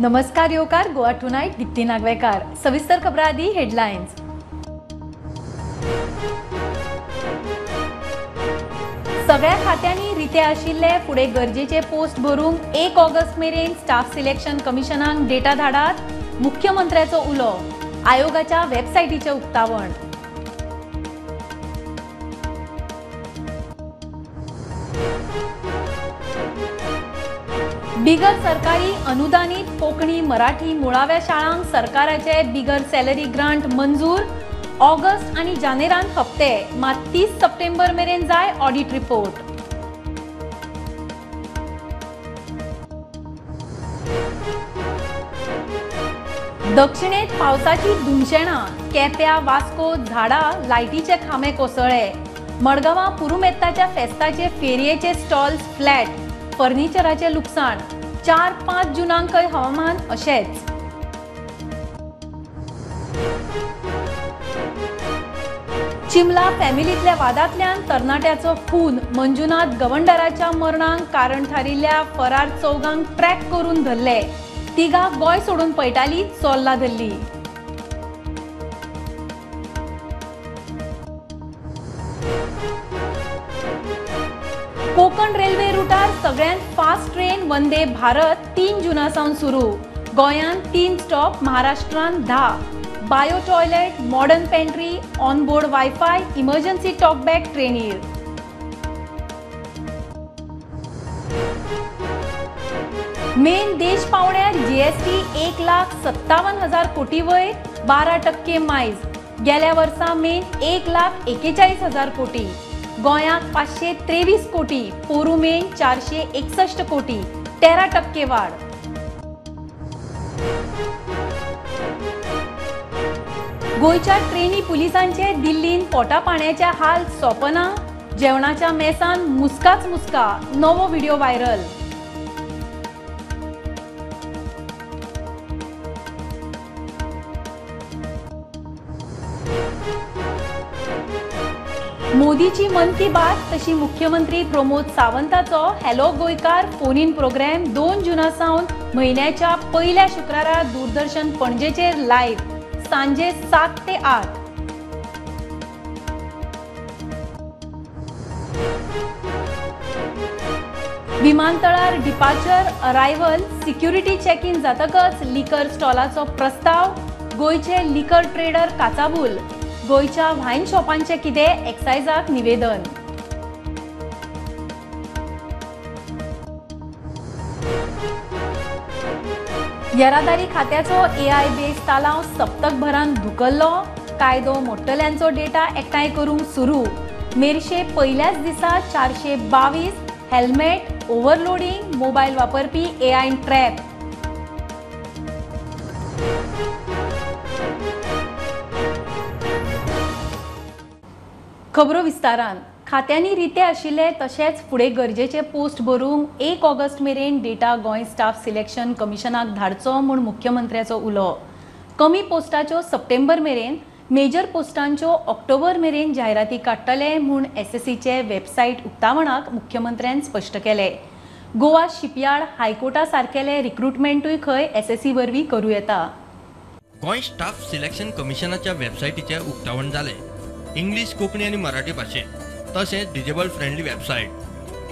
नमस्कार येवकार गोवा टुनायट दीप्ती नागवेकार. सविस्तर खबरां आदी हेडलायन्स. सगळ्या खात्यांनी रिते आशिल्ले फुडें गरजेचे पोस्ट भरूंक 1 ऑगस्ट मेरेन स्टाफ सिलेक्शन कमिशनाक डेटा धाडात, मुख्यमंत्र्याचो उलो. आयोगाच्या वेबसायटीचें उक्तावण. बिगर सरकारी अनुदानित कोंकणी मराठी मुळाव्या शाळांक सरकाराचे बिगर सॅलरी ग्रांट मंजूर. ऑगस्ट आनी जानेरांत हप्ते, मात 30 सप्टेंबर मेरेन जाय ऑडिट रिपोर्ट. दक्षिणेत पावसाची धुमशेणां, केप्या वास्को झाडां लायटीचे खांबे कोसळ्ळे. मडगांवां पुरुमेत्ताच्या फेस्ताचे फेरयेचे स्टॉल्स फ्लॅट, फर्निचराचें लुकसाण. 4-5 जुनांकय हवामान अशेंच. चिमला फॅमिलींतल्या वादांतल्यान तरणाट्याचो खून, मंजुनाथ गवंडराच्या मरणाक कारण थारिल्ल्या फरार चौगांक ट्रॅक करून धरले. तिगां गोंय सोडून पळटाली, चोर्ला धरली. कोकण रेल्वे रुटार सगळ्यांत फास्ट ट्रेन वंदे भारत 3 जुना सावन सुरू. गोंयांत 3 स्टॉप, महाराष्ट्रांत 10. Bio toilet, modern pantry, onboard wifi, emergency talkback ट्रेनीर. Main देश पावण्यार जीएसटी 1,57,000 कोटी वयर, 12% मायज. गेल्या वर्सा मेन 1,41,000 कोटी. गोंयाक 523 कोटी, पोरू मेन 461 कोटी, 13% वाढ. गोंयच्या ट्रेनी पुलिसांचे दिल्लीन पोटा पाण्याच्या हाल सोंपना, जेवणाच्या मेसान मुस्काच मुस्का, नवो व्हिडिओ व्हायरल. मोदीची मन की बात तशी मुख्यमंत्री Pramod सावंताचो hello Goenkar phone in programme 2 जुना सावन म्हयन्याच्या पयल्या शुक्रारा दूरदर्शन पणजेचेर लायव्ह, सांजे 7 ते 8. विमानतळार departure, arrival, security check in जातकच लिकर स्टॉलाचो प्रस्ताव. गोंयचे लिकर ट्रेडर काचाबूल. गोंयच्या वायन शॉपांचें कितें, एक्सायजाक निवेदन. येरादारी खात्याचो एआय बेस तालांव सप्तकभरान धुकल्लो. कायदो मोडटल्यांचो डेटा एकठांय करूंक सुरू. मेरशे पयल्याच दिसा 422 हेल्मेट, ओव्हरलोडींग, मोबायल वापरपी एआय ट्रॅप. खबरो विस्तारान. खात्यांनी रिते आशिल्ले तशेंच फुडें गरजेचे पोस्ट भरूंक 1 ऑगस्ट मेरेन डेटा गोंय स्टाफ सिलेक्शन कमिशनाक धाडचो म्हूण मुख्यमंत्र्याचो उलो. कमी पोस्टाच्यो सप्टेंबर मेरेन, मेजर पोस्टांच्यो ऑक्टोबर मेरेन जायराती काडटले म्हूण एसएससीचे वेबसायट उक्तावणाक मुख्यमंत्र्यान स्पश्ट केलें. गोवा शिपयार्ड हायकोर्टा सारकेले रिक्रुटमेंटूय खंय एसएससी वरवीं करूं येता. गोंय स्टाफ सिलेक्शन कमिशनाच्या वेबसायटीचें उक्तावण जालें. इंग्लीश, कोंकणी आनी मराठी भाशेंत, तशेंच डिजेबल फ्रेंडली वेबसायट.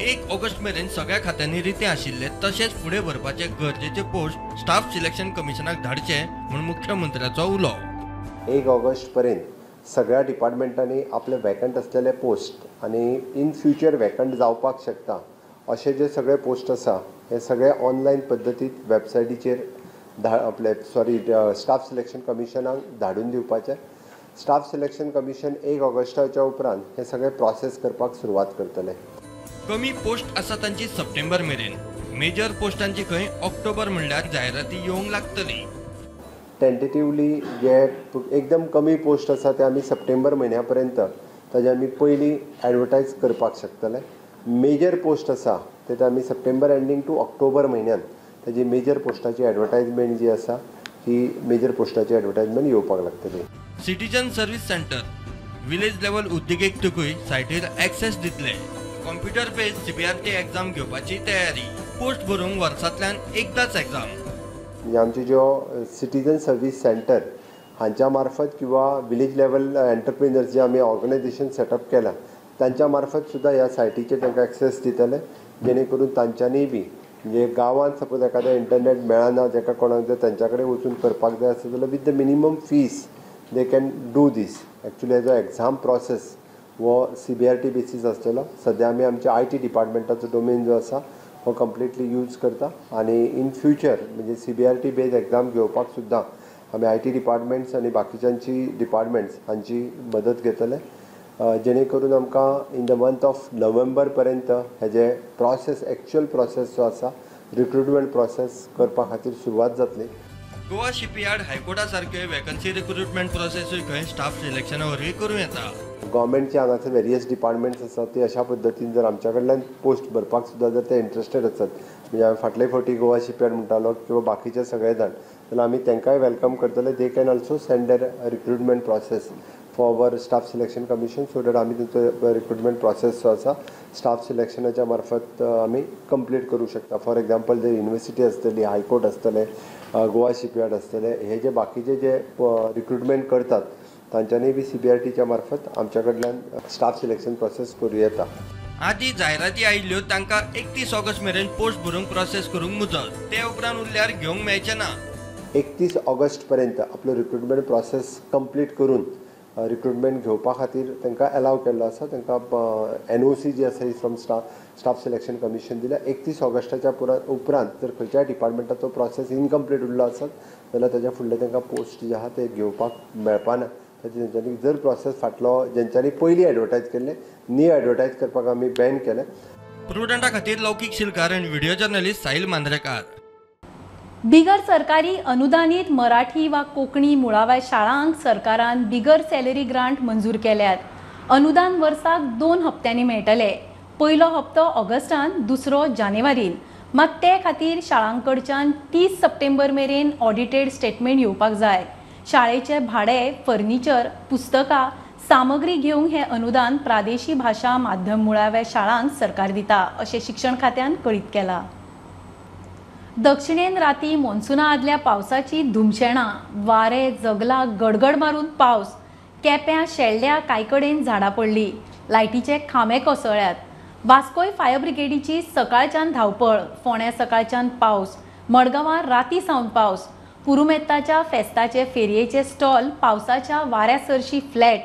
1 ऑगस्ट मेरेन सगळ्या खात्यांनी रिते आशिल्ले तशेंच फुडें भरपाचे गरजेचे पोस्ट स्टाफ सिलेक्शन कमिशनाक धाडचे म्हूण मुख्यमंत्र्याचो उलो. 1 ऑगस्ट पर्यंत सगळ्या डिपार्टमेंटांनी आपले वेकंट असलेले पोस्ट आनी इन फ्युचर वेकंट जावपाक शकता अशे जे सगळे पोस्ट आसा हे सगळे ऑनलायन पद्दतीत वेबसायटीचेर आपले स्टाफ सिलेक्शन कमिशनाक धाडून दिवपाचे. स्टाफ सिलेक्शन कमिशन 1 ऑगस्टाच्या उपरांत हे सगळे प्रोसेस करपाक सुरवात करतले. कमी पोस्ट आसा तांची सप्टेंबर मेरेन, मेजर पोस्टांची खंय ऑक्टोबर म्हणल्यार जायराती येवंक लागतली. टेंटेटिवली जे एकदम कमी पोस्ट आसा ते आमी सप्टेंबर म्हयन्या पर्यंत ताजे आमी पयलीं एडवर्टायज करपाक शकतले. मेजर पोस्ट आसा ते आमी सप्टेंबर एंडींग टू ऑक्टोबर म्हयन्यान ताजी मेजर पोस्टाची एडवर्टायजमेंट जी आसा ही मेजर पोस्टाची एडवर्टायजमेंट येवपाक लागतली. Citizen service centre, village level उद्देगीक सायटीर एक्सेस दितले. कॉम्प्युटर बेस्ड सीबीआरटी एग्जाम घेवपाची तयारी. पोस्ट भरूंक वर्सांतल्यान एकदाच एग्जाम. म्हणजे आमचे ज्यो सिटीजन सर्वीस सेंटर हांच्या मार्फत किंवा विलेज लेवल एंटरप्रिनर्स जे आमी ऑर्गनायझेशन सेटअप केलां तांच्या मार्फत सुद्दां ह्या सायटीचेर तांकां एक्सेस दितले, जेणे करून तांच्यांनी बी म्हणजे गांवांत सपोज एखादें इंटरनेट मेळना जाका कोणाक जर तांच्या कडेन वचून करपाक जाय आसत जाल्यार with the minimum fees they can do this. Actually हेजो एग्जाम प्रोसेस हो CBRT basis आसतलो. सद्या आमी आमच्या IT डिपार्टमेंटाचो डोमेन जो आसा हो कंप्लिटली यूज करता आनी इन फ्युचर म्हणजे CBRT based exam घेवपाक सुद्दां आमी IT departments आनी बाकीच्यांची डिपार्टमेंट्स हांची मदत घेतले, जेणे करून आमकां in the month of November पर्यंत हेजे प्रोसेस एक्चुअल प्रोसेस जो आसा रिक्रुटमेंट प्रोसेस करपा खातीर सुरवात जातली. गोवा शिपयार्ड हायकोर्टा सारके वेकन्सी रिक्रुटमेंट प्रोसेसूय खंय स्टाफ सिलेक्शना वरवीं करूं येता. गव्हर्मेंटचे हांगासर वेरियस डिपार्टमेंट्स आसात ते अशा पद्दतीन जर आमच्या कडल्यान पोस्ट भरपाक सुद्दां जर ते इंट्रस्टेड आसत, म्हणजे हांवें फाटले फावटी गोवा शिपयार्ड म्हणटालो किंवा बाकीचे सगळे जाण, जाल्यार आमी तांकांय welcome करतले. They can also send their recruitment process for our staff selection commission, so that आमी तांचो रिक्रुटमेंट प्रोसेस जो आसा स्टाफ सिलेक्शनाच्या मार्फत आमी कंप्लीट करूं शकता. फॉर एग्जाम्पल जर युनिवर्सिटी आसतली, हायकोर्ट आसतले, गोवा शिपयार्ड आसतले, हे जे बाकीचे जे रिक्रुटमेंट करतात तांच्यांनी बी CBRTच्या मार्फत आमच्या कडल्यान स्टाफ सिलेक्शन प्रोसेस करूं येता. आदी जायराती आयिल्ल्यो तांकां 31 ऑगस्ट मेरेन पोस्ट भरूंक प्रोसेस करूंक मुजत, ते उपरांत उरल्यार घेवंक मेळचें ना. 31 ऑगस्ट पर्यंत आपलो रिक्रुटमेंट प्रोसेस कंप्लीट करून रिक्रुटमेंट घेवपा खातीर तांकां एलाव केल्लो आसा. तांकां NOC जी आसा ही फ्रॉम स्टाफ सिलेक्शन कमिशन दिल्या. 31 ऑगस्टाच्या उपरांत जर खंयच्याय डिपार्टमेंटाचो प्रोसेस इनकम्प्लीट उरलो आसत जाल्यार ताच्या फुडले तांकां पोस्ट जे आहा ते घेवपाक मेळपाना. ताचे तेंच्यांनी जर प्रोसेस फाटलो जेंच्यांनी पयलीं एडवर्टायज केल्ले न्ही एडवर्टायज करपाक आमी बॅन केलें. प्रुडंटा खातीर लौकीक शिलकार आनी व्हिडिओ जर्नलिस्ट साहिल मांद्रेकार. बिगर सरकारी अनुदानित मराठी वा कोंकणी मुळाव्या शाळांक सरकारान बिगर सॅलरी ग्रांट मंजूर केल्यात. अनुदान वर्साक 2 हप्त्यांनी मेळटले. पयलो हप्तो ऑगस्टान, दुसरो जानेवारीन. मात ते खातीर शाळांकडच्यान 30 सप्टेंबर मेरेन ऑडिटेड स्टेटमेंट येवपाक जाय. शाळेचे भाडे, फर्निचर, पुस्तकां, सामग्री घेवंक हें अनुदान प्रादेशीक भाशा माध्यम मुळाव्या शाळांक सरकार दिता अशें शिक्षण खात्यान कळीत केलां. दक्षिणेन राती मॉन्सुना आदल्या पावसाची धुमशेणां, वारे, जगला, गडगड मारून पावस. केप्यां, शेल्ड्या कांय कडेन झाडां पडली, लायटीचे खांबे कोसळ्ळ्यात. वास्कोय फायर ब्रिगेडीची सकाळच्यान धांवपळ, फोंड्या सकाळच्यान पावस, मडगांवां राती सावन पावस. पुरुमेत्ताच्या फेस्ताचे फेरयेचे स्टॉल पावसाच्या वाऱ्या सरशी फ्लॅट.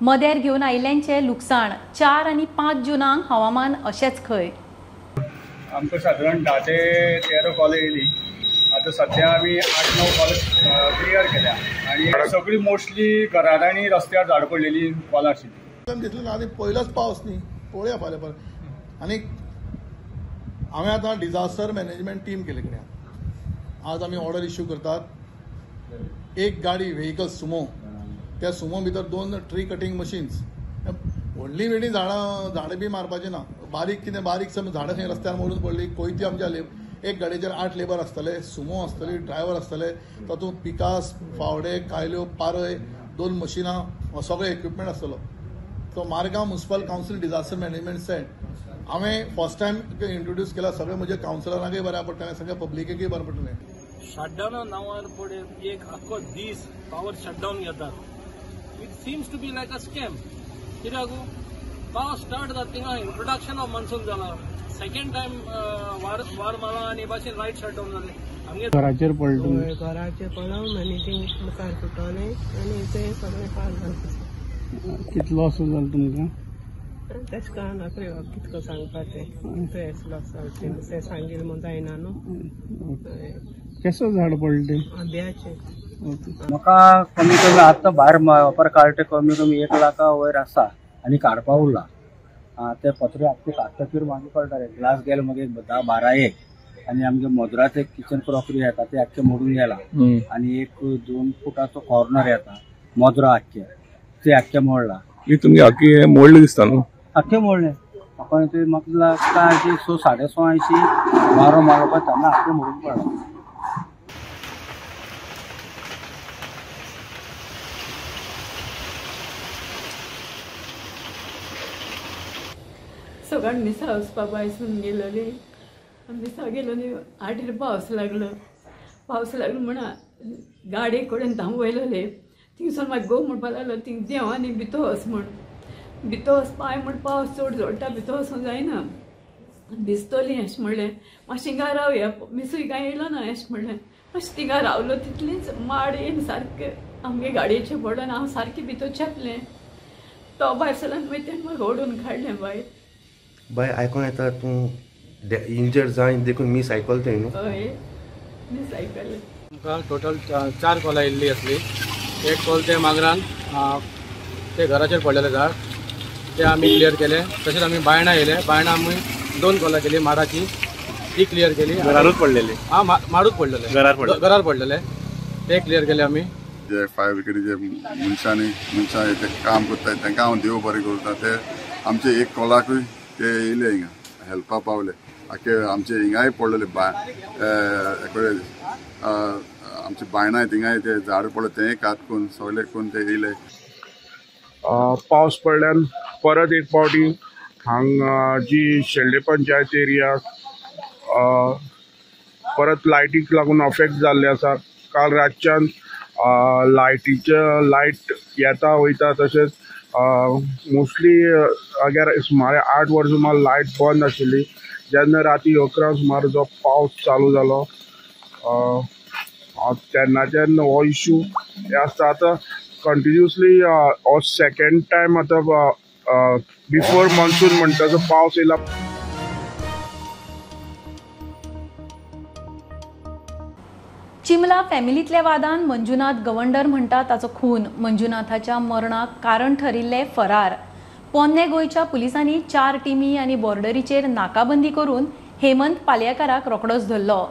मदेर घेवन आयिल्ल्यांचें लुकसाण. 4 आनी 5 जुनाक हवामान अशेंच खंय. आमकां सादारण 10 ते 13 कॉल येयली. आतां सद्या आमी 8-9 कॉल क्लियर केल्या आनी सगळी मोस्टली घरात आनी रस्त्यार झाड पडलेली कॉल आशिल्ली. दिसलें ना आनी पयलोच पावस न्ही, पळोवया फाल्यां परत. आनी हांवें आतां डिजास्टर मॅनेजमेंट टीम केले कडेन आज आमी ऑर्डर इश्यू करतात. एक गाडी व्हेकल सुमो, त्या सुमो भितर 2 ट्री कटींग मशीन्स. व्हडली व्हडली झाडां बी मारपाचें ना, बारीक कितें बारीक समज झाडां खंय रस्त्यार मोडून पडली कोयती आमच्या एक गाडयेचेर 8 लेबर आसतले, सुमो आसतली, ड्रायव्हर आसतले, तातूंत पिकास, फावडे, कायल्यो, पारय, 2 मशिनां, सगळें इक्विपमेंट आसतलो. तो Margao municipal council disaster management set हांवें फर्स्ट टायम इंट्रोड्यूस केला. सगळे म्हजे कावन्सिलरांकय बऱ्याक पडटलें, सगळ्या पब्लिकेकय बरें पडटलें. शटडावना नांवार पळय एक आख्खो दीस पावर शटडावन घेतात. It seems to be like a scam. कित्याक पावस स्टार्ट जाता थिंगा इंट्रोडक्शन ऑफ मॉन्सून जाला, सेकंड टायम वार मारला आनी भाशेन लायट शटडावन जालें. आमगे घराचेर पडलें, घराचेर पडोन आनी तें मुखार फुटोलें आनी तें सगळें पाड जालें. कितलो लॉस जालो तुमकां? तेश कळना कितको सांगपा तें, तें लॉस जालें तें सांगील म्हूण जायना न्हू. केसो झाड पडलें तें? आंब्याचें. म्हाका कमी कमी आतां भायर वापर काडटा कमी कमी 1 लाखा वयर आसा आनी काडपा उरला. ते पत्रे आख्खे काडटकीर मागीर कळटा रे ग्लास गेले मागीर 10-12 एक आनी आमगे मोदरात एक किचन क्रॉकरी येता ते आख्खे मोडून गेला आनी एक 2 फुटाचो कॉर्नर येता मोदरा आख्खे ते आख्खे मोडला. तुमगे आख्खे मोडले दिसता न्हू? आख्खे मोडले म्हाका ते म्हाका लागता 6 6.5 वारो मारलो पळय तेन्ना आख्खे मोडून पडला. सगळ्यां मिसा वचपा बायसून गेलोली, मिसा गेलोली 8 पावस लागलो. पावस लागलो म्हण गाडये कडेन धांवयलेले थिंगसून मागीर घोव म्हणपाक लागलो थिंग देंव आनी भितर वच म्हण भितर वचपा म्हण पावस चड जोडटा भितर वचूंक जायना भिजतली अशें म्हणलें मातशें हिंगा रावया मिसूय कांय येयलो ना अशें म्हणलें मातशें थिंगा रावलो तितलीच माड येवन सारकें आमगे गाडयेचें पडोन हांव सारकें भितर चेपलें तो भायर सरलो मागीर तेणें म्हाका ओडून काडलें भायर. बाय आयकोन येता तूं इंजर्ड जाय देखून मीस आयकल तें न्हू? हय मीस आयकलें. आमकां टोटल 4 कॉलां येयल्ली आसली. एक कॉल ते मांगरान ते घराचेर पडलेलें झाड ते आमी क्लियर केलें. तशेंच आमी बायणा येयले, बायणा आमी 2 कॉलां केली माडाची, ती क्लियर केली. घरारूच पडलेली? हां, माडूच पडलेले, घरार पडलेले ते क्लियर केले आमी. जे फायर ब्रिगेडीचे मनशांनी मनशां ते काम करतात तांकां हांव देव बरें करता. ते आमचे एक कॉलाकूय ते येयले हिंगा हेल्पाक पावले. आखे आमचे हिंगाय पडलेले आमचे बायणाय थिंगाय ते झाड पडले तेंय कात करून सगळे करून ते येयले. पावस पडल्यान परत एक फावटी हांगा जी शेल्डे पंचायत एरिया परत लायटीक लागून अफेक्ट जाल्ले आसा. काल रातच्यान लायटीचे लायट येता वयता, तशेंच मोस्टली अगर सुमारे 8 वरां सुमार लायट बंद आशिल्ली. जेन्ना राती 11 सुमार जो पावस चालू जालो तेन्नाच्यान हो इशू हे आसता. आतां कंटिन्युअसली हो सेकेंड टायम आतां बिफोर मॉन्सून म्हणटा तो पावस येयला. चिमला फॅमिलींतल्या वादान मंजुनाथ गवंडर म्हणटा ताचो खून. मंजुनाथाच्या मरणाक कारण ठरिल्ले फरार. पोन्ने गोंयच्या पुलिसांनी 4 टिमी आनी बॉर्डरीचेर नाकाबंदी करून हेमंत पालयेकाराक रोखडोच धरलो.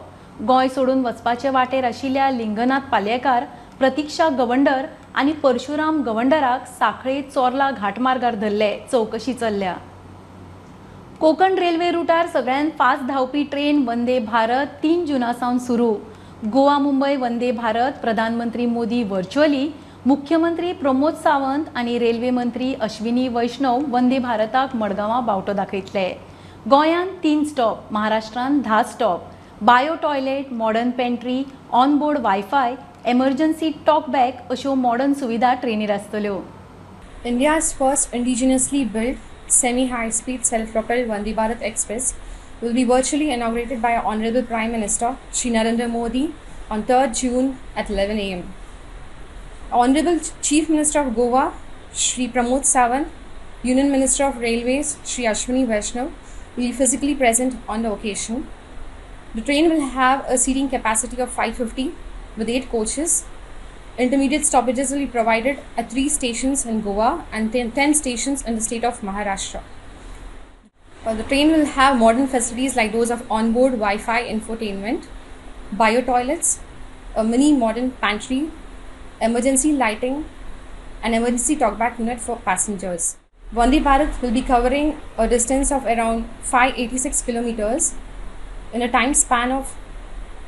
गोंय सोडून वचपाचे वाटेर आशिल्ल्या लिंगनाथ पालयेकार, प्रतीक्षा गवंडर आनी परशुराम गवंडराक साखळे चोर्ला घाटमार्गार धरले. चवकशी चल्ल्या. कोकण रेल्वे रुटार सगळ्यांत फास्ट धांवपी ट्रेन वंदे भारत 3 जूना सावन सुरू. गोवा मुंबय वंदे भारत प्रधानमंत्री मोदी व्हर्च्युअली, मुख्यमंत्री प्रमोद सावंत आनी रेल्वे मंत्री अश्विनी वैष्णव वंदे भारताक मडगांवां बावटो दाखयतले. गोंयांत 3 स्टॉप, महाराष्ट्रांत 10 stop. Bio toilet, modern pantry, onboard wifi, emergency talkback अश्यो मॉडर्न सुविधा ट्रेनीर आसतल्यो. India's first indigenously built semi high speed self propelled Vande Bharat Express will be virtually inaugurated by our Honorable Prime Minister Shri Narendra Modi on 3rd June at 11 a.m. Honorable Chief Minister of Goa Shri Pramod Sawant, Union Minister of Railways Shri Ashwini Vaishnav will be physically present on the occasion. The train will have a seating capacity of 550 with 8 coaches. Intermediate stoppages will be provided at 3 stations in Goa and 10 stations in the state of Maharashtra. The train will have modern facilities like those of onboard Wi-Fi infotainment, bio toilets, a mini modern pantry, emergency lighting, and emergency talkback unit for passengers. Vande Bharat will be covering a distance of around 586 kilometers in a time span of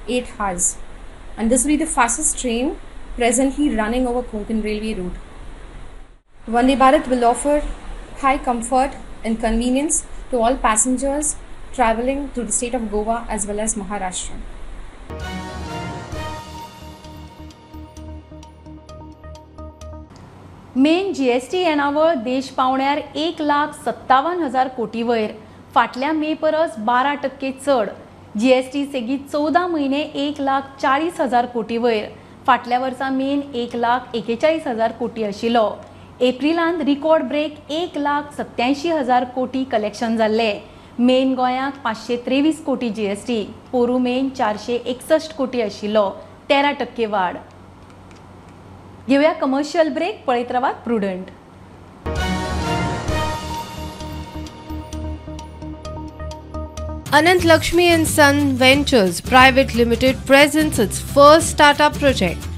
8 hours. And this will be the fastest train presently running over Konkan Railway route. Vande Bharat will offer high comfort and convenience to all passengers traveling through the state of Goa as well as Maharashtra. Main GST येणावळ देश पावण्यार 1,57,000 कोटी वयर, फाटल्या मे परस 12% चड. GST सेगीत 14 म्हयने 1,40,000 कोटी वयर, फाटल्या वर्सा मेन 1,41,000 कोटी आशिल्लो. एप्रिलांत रिकॉर्ड ब्रेक 1,87,000 कोटी कलेक्शन जाल्ले. मेन गोंयाक 523 कोटी जीएसटी, पोरू मेन 461 कोटी आशिल्लो, 13% वाड. घेवया कमर्शियल ब्रेक, पळयत रावात Prudent. Anant Lakshmi and Son Ventures Private Limited presents its first startup project,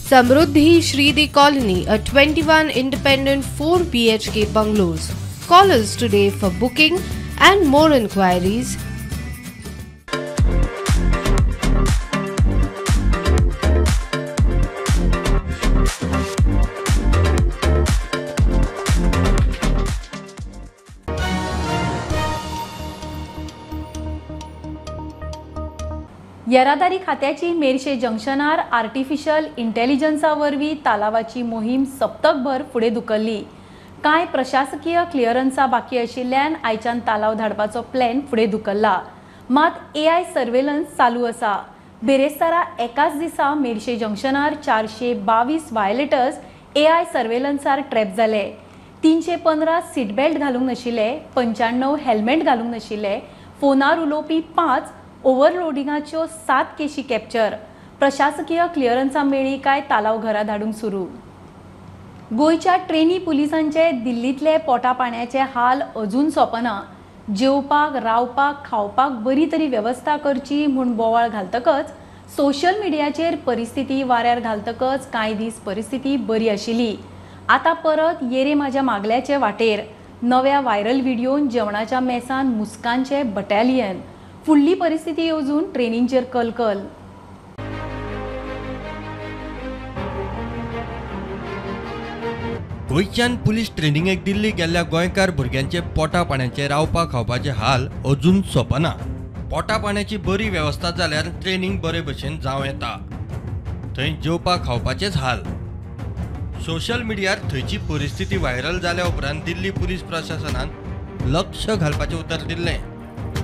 Samruddhi Shridi Colony, a 21 independent 4 BHK bungalows. Call us today for booking and more inquiries. येरादारी खात्याची Merces जंक्शनार artificial इंटेलिजन्सा वरवीं तालावाची मोहीम सप्तकभर फुडें धुकल्ली. कांय प्रशासकीय क्लियरन्सा बाकी आशिल्ल्यान आयच्यान तालाव धाडपाचो प्लॅन फुडें धुकल्ला. मात एआय सर्वेलन्स चालू आसा. बिरेस्तारा एकाच दिसा मेरशे जंक्शनार 422 व्हायलेटर्स एआय सर्वेलन्सार ट्रॅप जाले. 315 सीटबेल्ट घालूंक नाशिल्ले, 95 हेल्मेट घालूंक नाशिल्ले, फोनार उलोवपी 5, ओव्हरलोडिंगाच्यो 7 केशी कॅप्चर. प्रशासकीय क्लियरन्सा मेळ्ळी काय तालाव घरा धाडूंक सुरू. गोंयच्या ट्रेनी पुलिसांचे दिल्लींतले पोटा पाण्याचे हाल अजून सोंपना. जेवपाक, रावपाक, खावपाक बरी तरी वेवस्था करची म्हूण बोवाळ घालतकच सोशल मिडियाचेर परिस्थिती वाऱ्यार घालतकच कांय दीस परिस्थिती बरी आशिल्ली. आतां परत येरे माझ्या मागल्याचे वाटेर. नव्या व्हायरल व्हिडियोन जेवणाच्या मेसान मुस्कांचे बटालियन. फुडली परिस्थिती येवजून ट्रेनींचेर कलकल. गोंयच्यान पुलीस ट्रेनिंगेक दिल्ली गेल्ल्या गोंयकार भुरग्यांचे पोटा पाण्याचे रावपा खावपाचे हाल अजून सोंपना. पोटा पाण्याची बरी वेवस्था जाल्यार ट्रेनिंग बरे भशेन जावं येता. थंय जेवपा खावपाचेच हाल. सोशल मिडियार थंयची परिस्थिती व्हायरल जाल्या उपरांत दिल्ली पुलीस प्रशासनान लक्ष घालपाचें उतर दिल्लें.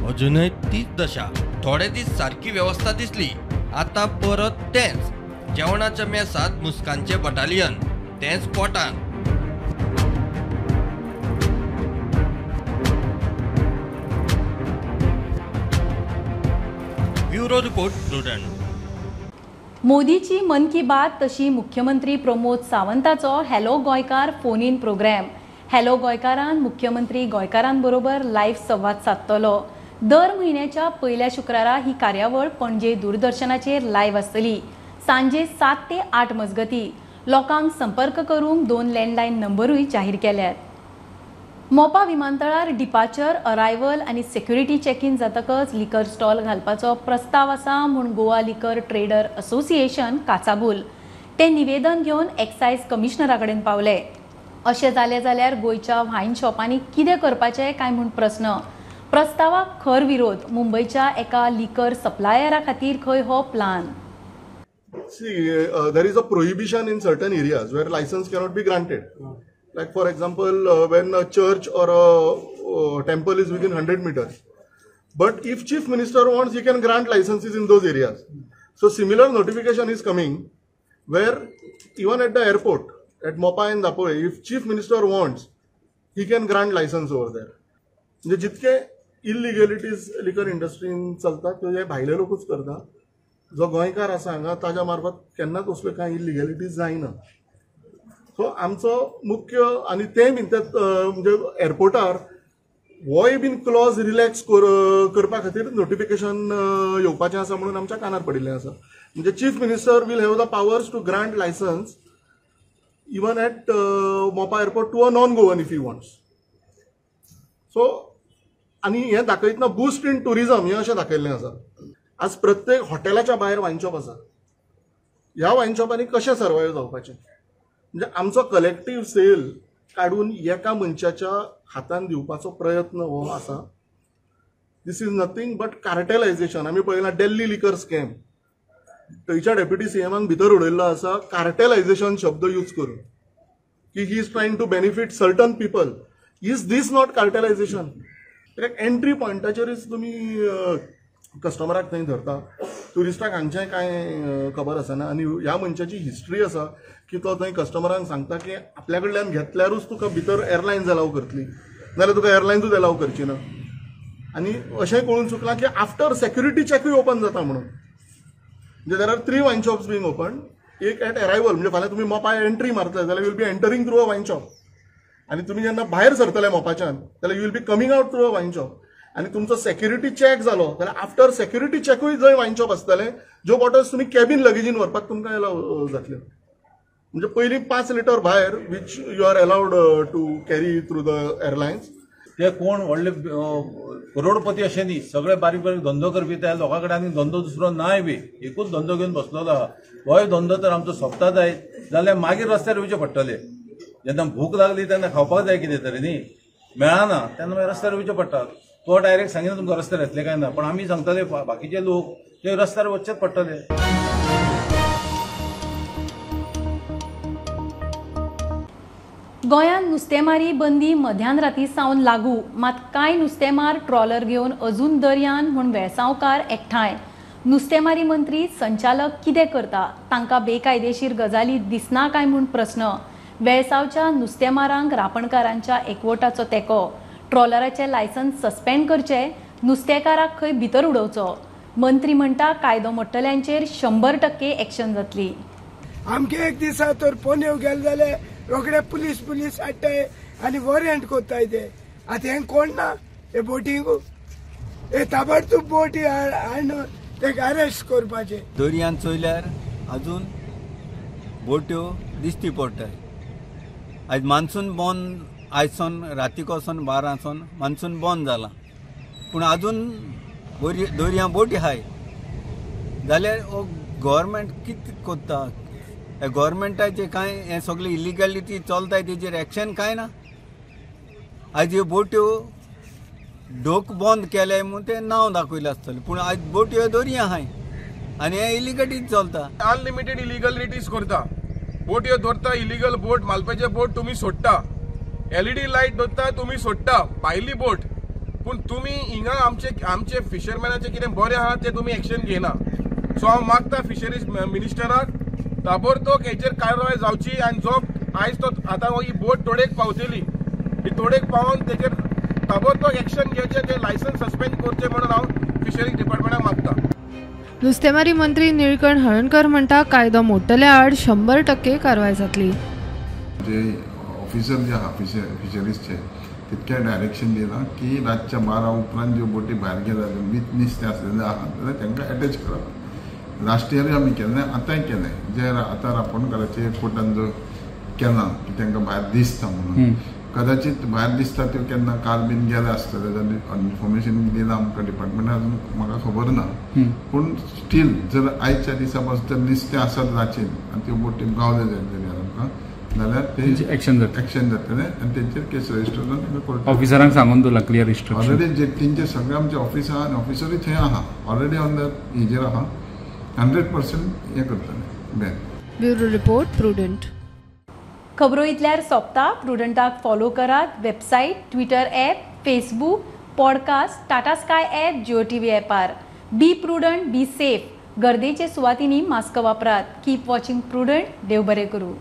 अजूनय तीच दशा. थोडे दीस सारकी वेवस्था दिसली, आतां परत तेंच. जेवणाच्या मेसांत मुस्कांचें बटालियन, तेंच पोटान. Bureau report, Prudent. मोदीची मन की बात तशी मुख्यमंत्री Pramod सावंताचो hello Goenkar phone in programme. Hello गोंयकारान मुख्यमंत्री गोंयकारांबरोबर लायव्ह संवाद सादतलो. दर म्हयन्याच्या पयल्या शुक्रारा ही कार्यावळ पणजे दूरदर्शनाचेर लायव्ह आसतली. सांजे 7 ते 8 मजगती. लोकांक संपर्क करूंक 2 लँडलायन नंबरूय जाहीर केल्यात. मोपा विमानतळार डिपार्चर, अरायवल आनी सेक्युरिटी चॅक-इन जातकच लिकर स्टॉल घालपाचो प्रस्ताव आसा म्हूण गोवा लिकर ट्रेडर असोसिएशन काचाबूल. ते निवेदन घेवन एक्सायज कमिशनरा कडेन पावले. अशें जालें जाल्यार गोंयच्या वायन शॉपांनी कितें करपाचें काय म्हूण प्रस्न. प्रस्तावाक खर विरोध. मुंबयच्या एका लिकर सप्लायरा खातीर खंय हो plan. See, there is a prohibition in certain areas where license cannot be granted. Like for example, when a church or a temple is within 100 meters. But if Chief Minister wants, he can grant licenses in those areas. So similar notification is coming where even at the airport, at Mopa and Dapole, if Chief Minister wants, he can grant license over there. म्हणजे जितके इलिगॅलिटीज liquor इंडस्ट्रीन चलतात ते भायले लोकूच करता. जो गोंयकार आसा हांगा ताज्या मार्फत केन्नाच असल्यो कांय इलिगॅलिटीज जायना. सो आमचो मुख्य आनी ते बीन म्हणजे एअरपोर्टार होय बीन क्लॉज रिलॅक्स करपा खातीर नोटिफिकेशन येवपाचें आसा म्हणून आमच्या कानार पडिल्लें आसा. म्हणजे chief minister will have the powers to grant licence even at Mopa airport to a non Goan if he wants. So आनी हें दाखयतना बूस्ट इन ट्युरिजम हें अशें दाखयल्लें आसा. आज प्रत्येक हॉटेलाच्या भायर वायन शॉप आसा. ह्या वायन शॉपांनी कशें सर्वायव जावपाचें? म्हणजे आमचो कलेक्टीव सेल काडून एका मनशाच्या हातान दिवपाचो प्रयत्न हो आसा. This is nothing but cartelisation. आमी पळयलां दिल्ली लिकर स्कॅम, थंयच्या डेप्युटी सीएमाक भितर उडयल्लो आसा कार्टेलायझेशन शब्द यूज करून की he is trying to benefit certain people. Is this not cartelisation? कित्याक एंट्री पॉयंटाचेरच तुमी कस्टमराक थंय धरता. ट्युरिस्टाक हांगचें कांय खबर आसना आनी ह्या मनशाची हिस्ट्री आसा की तो थंय कस्टमरांक सांगता की आपल्या कडल्यान घेतल्यारूच तुका भितर एअरलायन्स अलाव करतली, नाजाल्यार तुका एअरलायन्सूच अलाव करची ना. आनी अशें कळून चुकलां की आफ्टर सेक्युरिटी चॅकूय ओपन जाता म्हणून. म्हणजे there are 3 wine shops being open. एक एट अरायवल, म्हणजे फाल्यां तुमी मोपा एंट्री मारतले जाल्यार you will be entering through a wine shop. आनी तुमी जेन्ना भायर सरतले मोपाच्यान जाल्यार you will be coming out through a wine shop. आनी तुमचो सेक्युरिटी चॅक जालो जाल्यार आफ्टर सेक्युरिटी चॅकूय जंय वायन शॉप आसतले ज्यो बॉटल्स तुमी कॅबीन लगेजीन व्हरपाक तुमकां अलाव जातल्यो. म्हणजे पयलीं 5 लिटर भायर which you are allowed to carry through the airlines. ते कोण व्हडले करोडपती अशें न्ही, सगळे बारीक बारीक धंदो करपी. त्या लोकां कडेन आनी धंदो दुसरो नाय बी, एकूच धंदो घेवन बसलेलो आहा. होय धंदो तर आमचो सोंपता जायत जाल्यार मागीर रस्त्यार येवचें पडटलें. जेन्ना भूक लागली तेन्ना खावपाक जाय कितें तरी न्ही, मेळना तेन्ना मागीर रस्त्यार येवचें पडटा. तो डायरेक्ट सांगिना तुमकां रस्त्यार येतले काय ना, पण आमी सांगतले बाकीचे लोक ते रस्त्यार वचचेच पडटले. गोंयांत नुस्तेमारी बंदी मध्यान राती सावन लागू, मात कांय नुस्तेमार ट्रॉलर घेवन अजून दर्यान म्हूण वेळसांवकार एकठांय. नुस्तेमारी मंत्री संचालक कितें करता, तांकां बेकायदेशीर गजाली दिसना काय म्हूण प्रस्न. वेळसांवच्या नुस्तेमारांक रापणकारांच्या एकवटाचो तेंको. ट्रॉलराचें लायसन्स सस्पेंड करचें, नुस्तेकाराक खंय भितर उडोवचो. मंत्री म्हणटा कायदो मोडटल्यांचेर 100% एक्शन जातली. आमके एक दिसा तर पोनेव गेले जाल्यार रोखडे पुलीस पुलीस हाडटाय आनी वॉरंट कोत्ताय ते. आतां हें कोण ना हे बोटींक, हे ताबडतोब बोटी हाडून तेका अरेस्ट करपाचें. दर्यान चोयल्यार अजून बोट्यो दिश्टी पडटाय. आयज मान्सून बंद, आयज सावन रातीक वचोन 12 सावन मान्सून बंद जाला, पूण अजून दर्या बोटी आहाय जाल्यार हो गव्हर्मेंट कितें करता? गव्हर्मेंटाचे कांय हें सगळें इलिगलिटी चलताय तेजेर एक्शन कांय ना. आयज ह्यो बोट्यो डोक बंद केले म्हूण तें नांव दाखयलें आसतलें, पूण आयज बोट्यो दर्या आहाय आनी हें इलिगलिटी चलता. अनलिमिटेड इलिगलिटीज करता, बोट्यो धरता, इलिगल बोट, मालपाचे बोट तुमी सोडटा, एलईडी लायट धरता तुमी सोडटा, भायली बोट, पूण तुमी हिंगा आमचे आमचे फिशरमॅनाचें कितें बरें आहा तें तुमी एक्शन घेयना. सो हांव मागता फिशरीज मिनिस्टराक ताबडतोब हेचेर कारवाय जावची आनी जो आयज तो आतां ही बोट तोडेक पावतली, ही तोडेक पावोवन तेचेर ताबडतोब एक्शन घेवचें, तें लायसन्स सस्पेंड करचें म्हणून हांव फिशरीज डिपार्टमेंटाक मागता. नुस्तेमारी मंत्री निळकंठ हळर्णकर म्हणटा कायदो मोडटल्या आड 100% कारवाय जातली. जे ऑफिसर जे आहा फिशरीजचे तितकें डायरेक्शन दिलां की रातच्या 12 उपरांत ज्यो बोटी भायर गेल्या वीथ नुस्तें आसलेलें आहा जाल्यार तांकां एटॅच करप. लास्ट इयरूय आमी केल्लें, आतांय केलें. जे आतां रापणकाराचे कोर्टान जो केलां की तांकां भायर दिसता म्हणून, कदाचित भायर दिसता त्यो केन्ना काल बीन गेले आसतले जाल्यार इन्फॉर्मेशन दिलां आमकां डिपार्टमेंटान, अजून म्हाका खबर ना. पूण स्टील जर आयच्या दिसा पासून जर नुस्तें आसत राचीन आनी त्यो बोटी गावले जायत जाल्यार आमकां जाल्यार ते एक्शन जातलें आनी तेंचेर केस रजिस्टर जावन तांकां कोर्टान. ऑफिसरांक सांगून दवरलां क्लियर इन्स्ट्रक्शन ऑलरेडी. जेटींचे सगळे आमचे ऑफिस आहा आनी ऑफिसरूय थंय आहा, ऑलरेडी ऑन the हेजेर आहा, 100% हें करतलें बॅन. Bureau report, Prudent. खबरो इतल्यार सोंपता. प्रुडंटाक फॉलो करात website, Twitter app, Facebook, podcast, Tata Sky app, Jio TV ॲपार. Be prudent, be safe. गर्देचे सुवातींनी मास्क वापरात. Keep watching Prudent. देव बरें करूं.